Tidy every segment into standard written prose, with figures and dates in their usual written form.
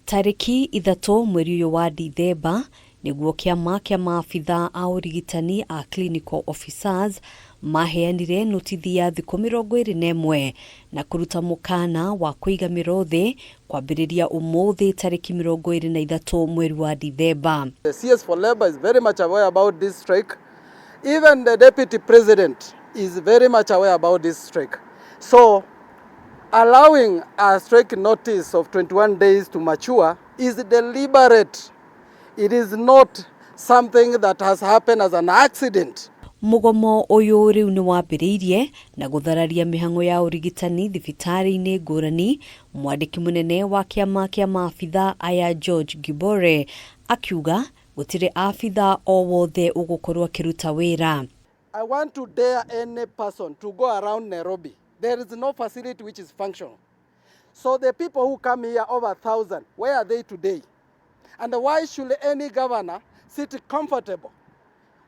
Tarĩki 3 mweri ũyũ wa Dithemba nĩguo kĩama kĩa maabitha a ũrigitani a clinical officers maheanire notithi ya thikũ 21 na kũruta mũkana wa kũiga mĩro thĩ kwambĩrĩria ũmũthĩ tarĩki 23 mweri wa Dithemba. The CS for Labor is very much aware about this strike. Even the deputy president is very much aware about this strike. So allowing a strike notice of 21 days to mature is deliberate. It is not something that has happened as an accident. Mũgomo ũyũ rĩu nĩ wambĩrĩirie na gũthararia mĩhang'o ya ũrigitani thibitarĩ-inĩ ngũrani. Mwandĩki mũnene wa kĩama kĩa maabitha aya George Gibore akiuga gũtirĩ abitha o wothe ũgũkorwo akĩruta wĩra. I want to dare any person to go around Nairobi. There is no facility which is functional. So the people who come here, over 1,000, where are they today? And why should any governor sit comfortable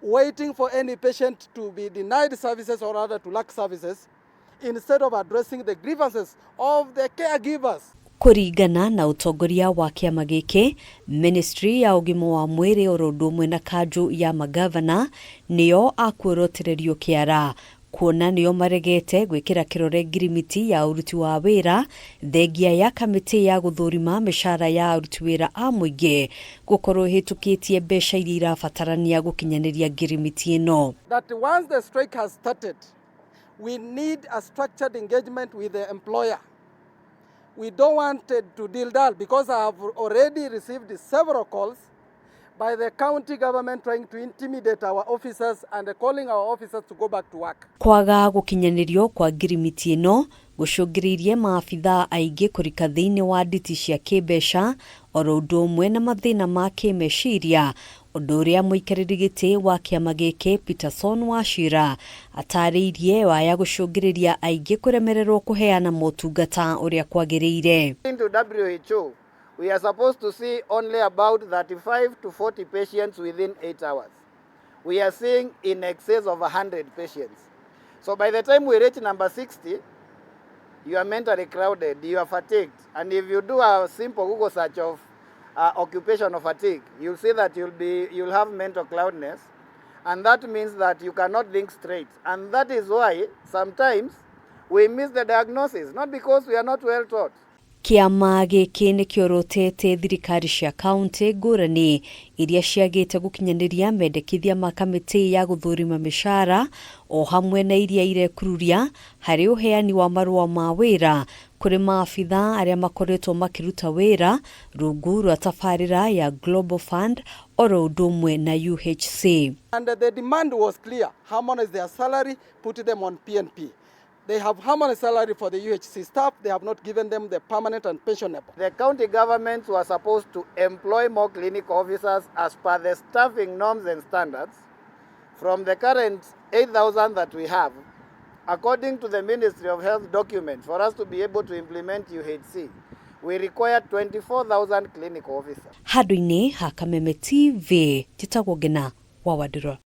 waiting for any patient to be denied services or rather to lack services instead of addressing the grievances of the caregivers? Kũringana na ũtongoria wa kĩama gĩkĩ, ministry ya ũgima wa mwĩrĩ oro ũndũ ũmwe na kanjũ ya magavana nĩo akuorotererio kĩara kuona nĩo maregete gwĩkĩra kĩrore ngirimiti ya ũruti wa wĩra thengia ya kamĩtĩ ya gũthũrima mĩcara ya aruti wĩra a mũingĩ gũkorwo ĩhĩtũkĩtie mbeca iria irabatarania gũkinyanĩria ngirimiti ĩno. That once the strike has started, we need a structured engagement with the employer. We don't want it to deal dull because I have already received several calls by the county government trying to intimidate our officers and calling our officers to go back to work. Kwaga gũkinyanĩrio kwa ngirimiti ĩno gũcũngĩrĩirie maabitha aingĩ kũrika thĩinĩ wa nditi cia kĩmbeca oro ũndũ ũmwe na mathĩna ma kĩmeciria, ũndũ ũrĩa mũikarĩri gĩtĩ wa kĩama gĩkĩ Peterson Wachira atarĩirie waya gũcũngĩrĩria aingĩ kũremererwo kũheana motungata ũrĩa kwagĩrĩire. Into WHO, we are supposed to see only about 35 to 40 patients within 8 hours. We are seeing in excess of 100 patients. So by the time we reach number 60, you are mentally crowded, you are fatigued. And if you do a simple Google search of occupational fatigue, you'll see that you'll have mental cloudness. And that means that you cannot think straight. And that is why sometimes we miss the diagnosis, not because we are not well taught. Kĩama gĩkĩ nĩ kĩorotete thirikari cia kaunti ngũrani iria ciagĩte gũkinyanĩria mendekithia ma kamĩtĩ ya gũthũrima mĩcara o hamwe na iria irekururia harĩ ũheani wa marũa ma wĩra kũrĩ maabitha arĩa makoretwo makĩruta wĩra rungu rwa tabarĩra ya Global Fund oro ũndũ ũmwe na UHC. And the demand was clear: harmonize their salary, put them on PNP. They have harmonized salary for the UHC staff. They have not given them the permanent and pensionable. The county governments were supposed to employ more clinical officers as per the staffing norms and standards. From the current 8,000 that we have, according to the Ministry of Health document, for us to be able to implement UHC, we require 24,000 clinical officers. Handũ-inĩ ha Kameme TV, njĩtagwo Ngena wa Wandĩrwa.